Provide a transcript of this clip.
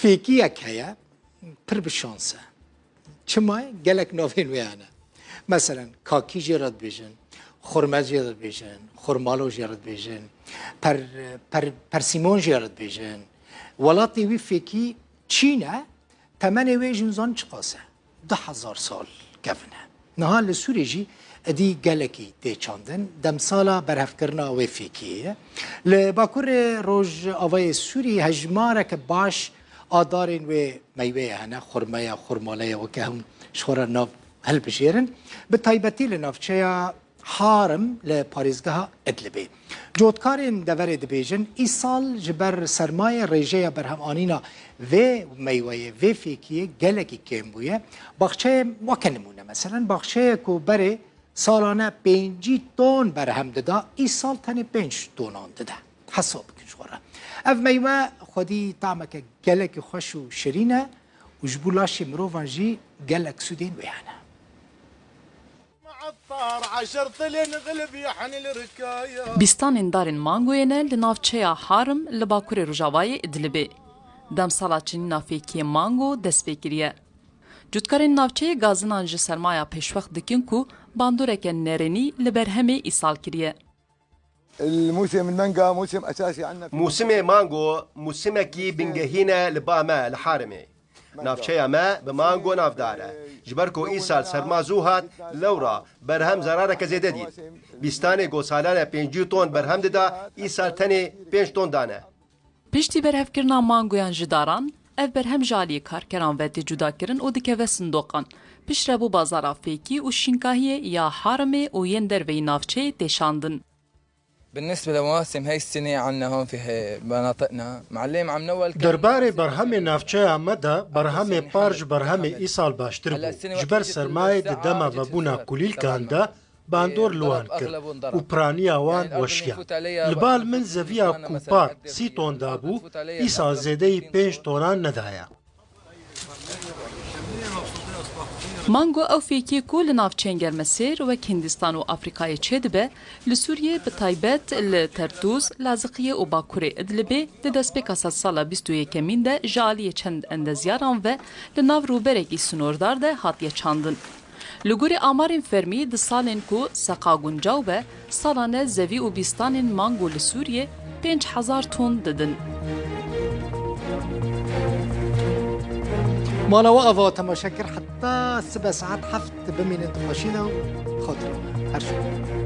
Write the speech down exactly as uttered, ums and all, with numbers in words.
Fêkiyek heye, pir bi şans e. Çima ye? Gelek navên wê hene. Meselen, kakî jê re dibêjin, xurme jê re dibêjin, xurmalo jê re dibêjin, per-, per-, persîmon jê re dibêjin. Welatê wî fêkî Çîn e, temenê wê jî nizan çiqas e. Du hezar sal kevin e. Niha li Sûrê jî êdî gelekî tê çandin. Demsala berhevkirina wê fêkiyê ye. Li Bakurê Rojavayê Sûrî hejmareke baş a darên wê meyweyê hene, xurme ye, xurmale ye, weke hûn ji xwe re nav hilbijêrin. Bi taybetî li navçeya Harim li parêzgeha Idlibê. Cotkarên deverê dibêjin, îsal ji ber sermayê rêjeya berhemanîna vê meyweyê, vê fêkiyê gelekî kêm bûye. Baxçeyê, weke nimûne meselen, baxçeyê ku berê salane pêncî ton berhem dida, îsal tenê pênc tonan dide. Hesab bikin ji xwe re. Ev meywe xwedî tameke gelekî xweş û şirîn e û ji bo laşê mirovan jî gelek sûdên wê hene. Bîstanên darên mangoyê ne li navçeya Harim li bakurê rojavayê Idlibê. Demsala çinîna fêkiyê mango dest pê kiriye. Cotkarên navçeyê gazinan ji sermaya pêşwext dikin ku bandoreke nerênî li berhemê îsal kiriye. الموسم المانجا موسم أساسي عندنا في Mûsimê mango mûsimekî bingehîn e li ba me li Harimê. Navçeya me bi mango navdar e. Ji ber ku îsal serma zû hat, lewra berhem zarareke zêde dît. Bîstanê ku salane pêncî ton berhem dida, îsal tenê pênc ton dane. Piştî berhevkirina mangoyan ji daran, ev berhem ji aliyê karkeran ve tê cudakirin û dikeve sindoqan. Piştre bo bazara fêkî û şînkahiyê ya Harimê û yên derveyî navçeyê tê şandin. بالنسبة لمواسم هاي السنة عنا هون في ه-، مناطقنا، معلم عم نول كان Derbarê berhemê navçeya me de, berhemê par ji berhemê îsal baştir bû. Ji ber sermayê di dema vebûna kulîlkan de bandor li wan kir û piraniya wan weşiya. Li bal min zeviya ku par sî ton dabû, îsal zêdeyî pênc tonan nedaye. Mango ew fêkiyê ku li navçeyên germesêr wek Hindistan û Afrîkayê çêdibe, li Sûriyê bi taybet li Tertûz, Laziqiyê û Bakurê Idlibê di destpêka sedsala bîst û yekemîn de ji aliyê çend endezyaran ve li nav rûberekî sinordar de hatiye çandin. Li gorî amarên fermî di salên ku seqa guncaw be, salane zevî û bîstanên mango li Sûriyê pênc hezar ton didin. Mala we ava temaşe kir, heta sibe saet heft bimînin di xweşî de û xatirê me. Her şev.